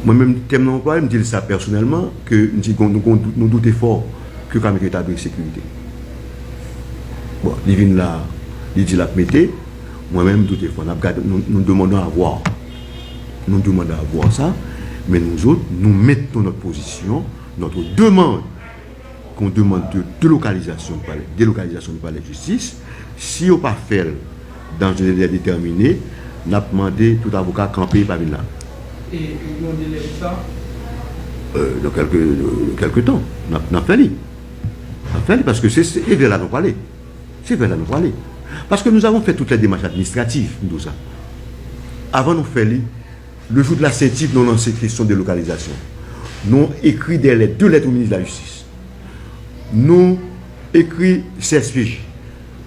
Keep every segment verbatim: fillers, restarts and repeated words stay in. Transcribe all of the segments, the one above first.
Mwen menm, tèm nan anplwaye, m di l sa pèsonèlman, ke m di nou, nou, nou doute fò ke yo ka mete tabri sekirite. Bon, li vin la, li di l ap mete, mwen menm, m doute fò. N ap gade, nou, nous demandons à voir. Nous demandons à voir ça, mais nous autres, nous maintenons notre position, notre demande qu'on demande de délocalisation du palais, délocalisation du palais de justice. Si yo pa fè l dans un délai déterminé, n ap mande tout avoka kanpe, pa vin la. E yon délai de tan? Euh, dans quelques, euh, quelques temps, n ap, n ap fè li. N ap fè li, paske se, se, e vè la nou prale. Se vè la nou prale. Parce que nous avons fait toutes les démarches administratives, m di w sa. Avan nou fè li, le jour de la ceinture, nou lanse kesyon de lokalizasyon. Nou ekri de lèt, de lèt o minis de la jistis. Nou ekri C S P J.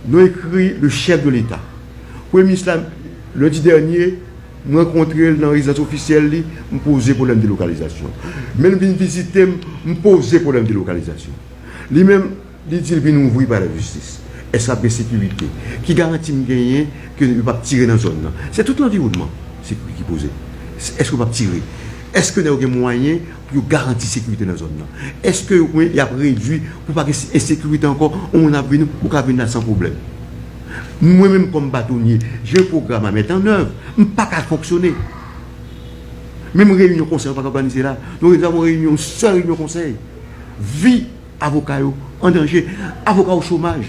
Nou ekri le chèf de Leta. Premye minis la, lendi dènye, m rankontre l nan rezidans ofisyèl li, m poze pwoblèm de lokalizasyon. Men l vin vizite m, m poze pwoblèm de lokalizasyon. Li menm, li di l vin ouvri palè jistis. Èske ap gen sekirite? Ki garanti m genyen ke yo p ap tire nan zòn nan? Se tout lanviwònman sekirite ki poze. Èske yo p ap tire? Èske nèg yo gen mwayen pou yo garanti sekirite nan zòn nan? Èske yo, y ap redui pou pa gen ensekirite ankò? Yon moun ap vini, ou ka vin la san pwoblèm. Mwen menm kòm batonye, j'ai un programme à mettre en œuvre. M pa ka fonksyone. Menm reyinyon konsèy, yo pa ka òganize la. Nou avon reyinyon, yon sèl reyinyon konsèy. Vi avoka yo an danje. Avoka o chomaj.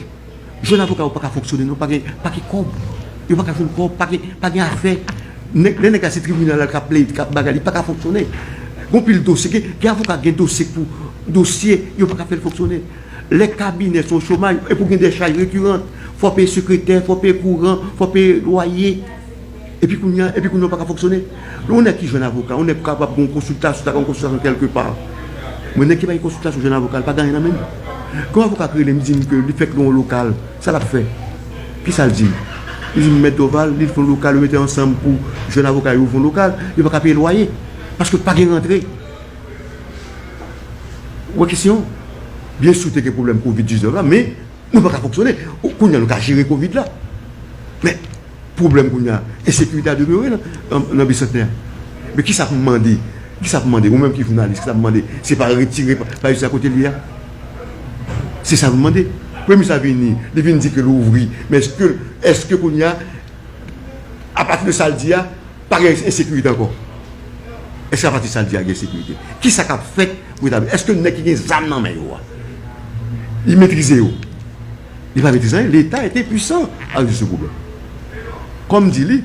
Jèn avoka yo pa ka fonksyone non, pa gen, pa gen kòb. Yo pa ka jwenn kòb, pa gen, pa gen afè. Nèg, lè nèg la se tribinal la k ap plede, k ap bagay, li pa ka fonksyone. Gon pil dosye, gen, gen avoka gen dosye pou dosye, yo pa ka fè l fonksyone. Lè kabinè se yon chomaj, epi w gen de chaj rekirant, fò peye sekretè, fò peye kouran, fò peye lwaye. Epi kounye a, epi kounye a w pa ka fonksyone. Yon nèg ki jwenn avoka, yon nèg kapab gen yon konsiltasyon, ta gen yon konsiltasyon kèlkepa. Mwen, nèg ki pa gen konsiltasyon jwenn avoka, l pa gen anyen nan men l. Gen yon avoka ki rele m, di m ke li fèk lwe yon lokal, sa l ap fè? Kisa l di m? Li di m, Mèt Dorval, li fè yon lokal, yo mete ansanm pou jwenn avoka yo ouvri yon lokal, yo pa ka peye lwaye. Paske pa gen rantre. Ou wè kesyon? Byen si w te gen pwoblèm kovid diznèf la, men nou pa ka fonksyone. Kounye a nou ka jere kovid la. Men pwoblèm kounye a, ensekirite a demere nan, nan, nan Bisantnè a. Men kisa pou m mande? Kisa pou m mande? Ou menm ki jounalis, kisa pou m mande? Se pa retire pa, pa jistis a kote l ye a? Se sa pou m mande. Premye minis la vini, li vin di ke l ouvri. Men èske, èske kounye a, apati de sa l di a, pa gen ensekirite ankò? Èske apati sa l di a gen sekirite? Kisa k ap fèt pou etabli? Èske nèg ki gen zam nan men yo a, li metrize yo? Li pa metrize anyen. Leta ete pwisan a rezoud se pwoblèm. Kòm di li,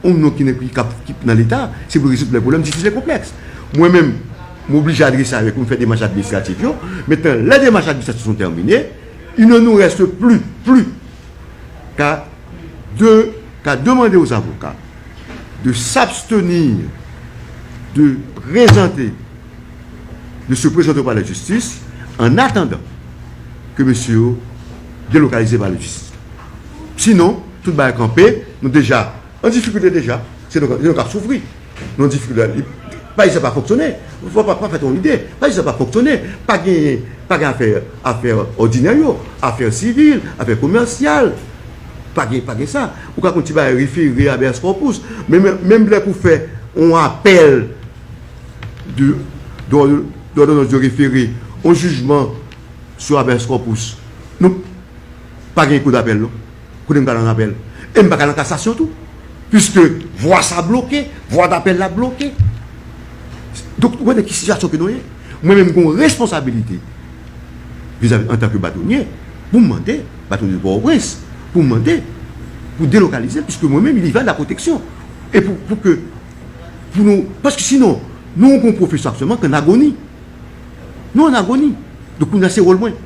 yon moun ki nan, ki k ap, ki nan Leta, se pou rezoud lè pwoblèm difisil e konplèks. Mwen menm, m oblije adrese avèk ou, m fè demach administratif yo. Mentnan, lè demach administratif yo tèmine, il ne nous reste plus, plus qu'à de, qu'à demander aux avocats de s'abstenir de présenter, de se présenter au palais de justice en attendant que mesye yo delokalize palais de justice. Sinon, tout bagay kanpe, nou deja an difikilte deja. Se nou, se nou k ap soufri. Nou an difikilte. Li, pa jis sa pa fonksyone. Fò pa, pa fè yon lide. Pa jis sa pa fonksyone. Pa gen, pa gen afè, afè òdinè yo, afè sivil, afè komèsyal. Pa gen, pa gen sa. Ou ka konn ti bagay refere, habeas corpus. Men, men, menm lè pou fè yon apèl de, de, d'ordonnance de référé, yon jijman sou habeas corpus, nou pa gen kou dapèl, non. Kote m pral an apèl? E m pa ka al an kasasyon tou. Piske vwa sa bloke, vwa dapèl la bloke. Donk, ou konnen ki sitiyasyon ke nou ye. Mwen menm, m gen yon responsabilite vizavi, antanke batonye, pou m mande, batonye de Pòtoprens, pou m mande, pou delokalize l, piske mwen menm, li va la pwoteksyon. E pou, pou ke, pou nou, paske sinon, nou gen yon pwofesyon aktyèlman ki an agoni. Nou an agoni. Donk, kounye a, se wòl mwen.